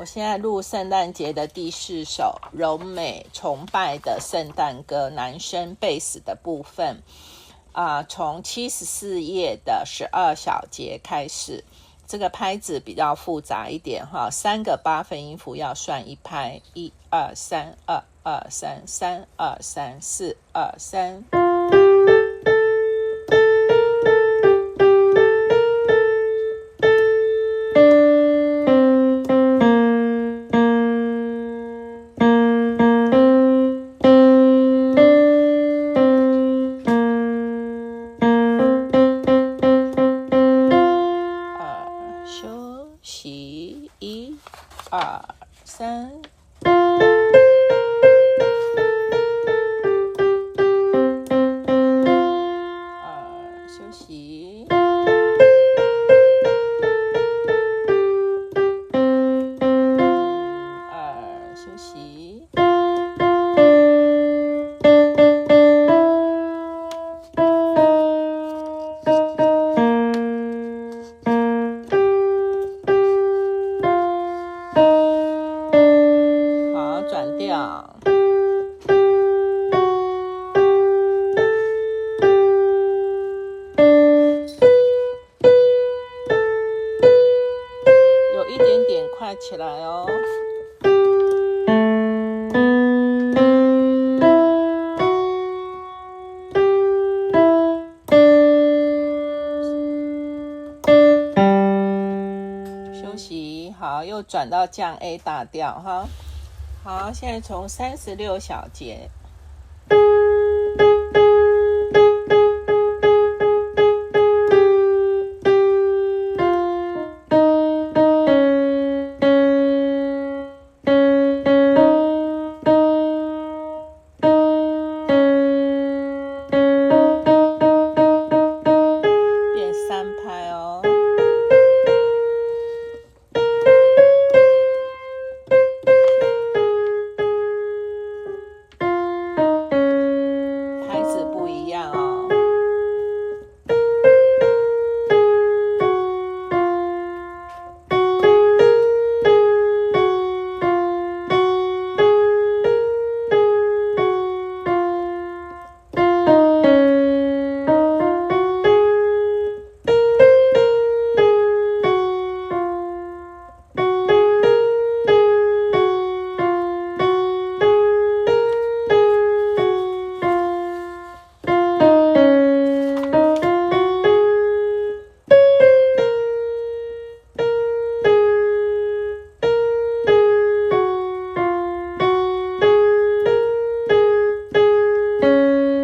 我现在录圣诞节的第四首荣美崇拜的圣诞歌，男声贝斯的部分啊，从74页的12小节开始。这个拍子比较复杂一点哈，三个八分音符要算一拍，一二三，二二三，三二三，四二三。休息，一、二、三。二，休息。二，休息。好，转调。有一点点快起来哦。休息，好，又转到降 A 大调哈。好，现在从36小节。变三拍哦。拍子不一样哦。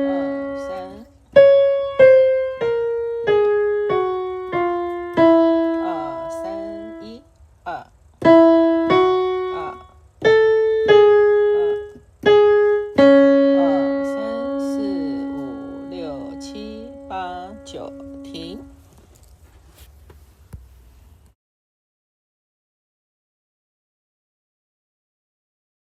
二三，二三一，二，二，二，二三四五六七八九，停。